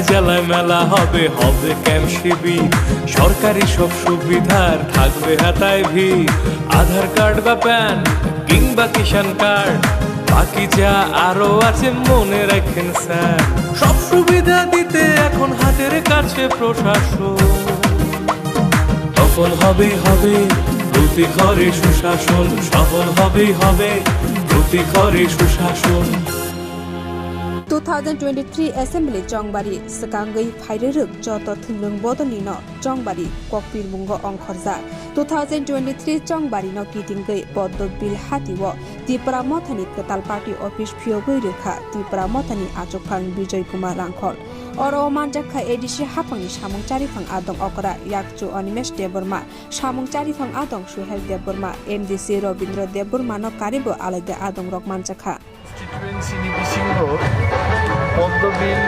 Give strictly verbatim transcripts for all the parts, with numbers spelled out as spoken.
জেলায় মেলা হবে, হবে ক্যাম্প শিবির, সরকারি সব সুবিধার থাকবে হাতায় ভিড়। আধার কার্ড বা প্যান কিংবা কিষাণ কার্ড, বাকি যা আরো আছে মনে রাখেন স্যার। সব সুবিধা দিতে এখন হাতের কাছে প্রশাসন। সফল হবে, হবে প্রতি ঘরে সুশাসন, সফল হবে, হবে প্রতি ঘরে সুশাসন। Two thousand twenty-three Assembly chongbari swkangwi phairwrwk joto thwngmung bodolnino chongbari kokpirmungo ongkhorjak. Two thousand twenty-three chongbari no kitingwi Poddo Bill hati o Tipra Mothani kwtal party office phiyogwi rwkha Tipra Mothani achukphang Bijoy Kumar Rangkhol. Oro o manjakha A D C haphangni samung chariphang adong okra yakchu Animesh Debbarma, samung chariphang adong Suhel Debbarma, M D C Robindra Debbarma no karibo alaida adong rok manjakha. Constituency ni bisingo Poddobil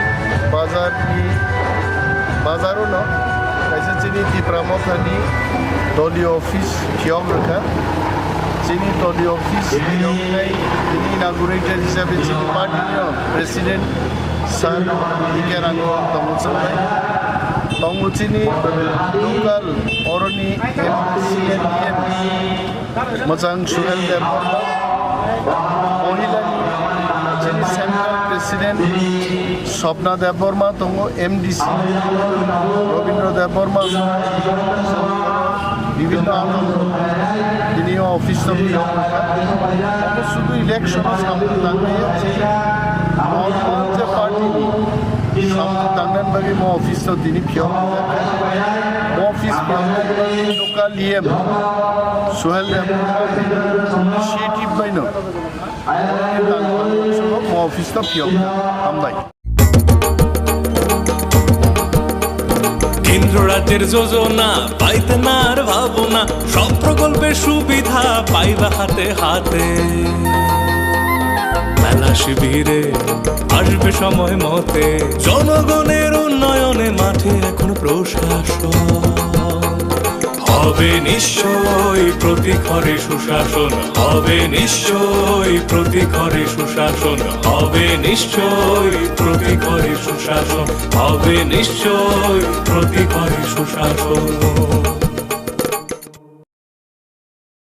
bazar ni bazar o no kaisa chini Tipra Motha ni doliyo office phiyok rwkha. Chini doliyo office phiyok nai chini inaugurator hisabe chini party ni president sir Ike Rango tongo chwng nai. Tongo chini local oroni M C N D M. Mwchang Suhel Debbarma, Mohilani chini Central President Swapna Debbarma tongo, M D C Robindra Debbarma, bibhinno adong, tini o office o phiyok rwkha. Omo sudu election o samung tangmani, normal je party ni samung tangnani bagwi mo office o tini phiyok rwkha. Mo office phiyok rwkha local E M Suhel Debbarma initiative baino mo office no phiyok hambai. কেন্দ্র রাজ্যের যোজনা পাইতে না আর ভাবনা, সব প্রকল্পের সুবিধা পাইবা হাতে হাতে। মেলা শিবিরে আসবে সময় মতে, জনগণের উন্নয়নে মাঠে এখন প্রশাসন। হবে নিশ্চয় প্রতি ঘরে সুশাসন, হবে নিশ্চয় প্রতি ঘরে সুশাসন, হবে নিশ্চয় প্রতি ঘরে সুশাসন, হবে নিশ্চয় প্রতি ঘরে সুশাসন।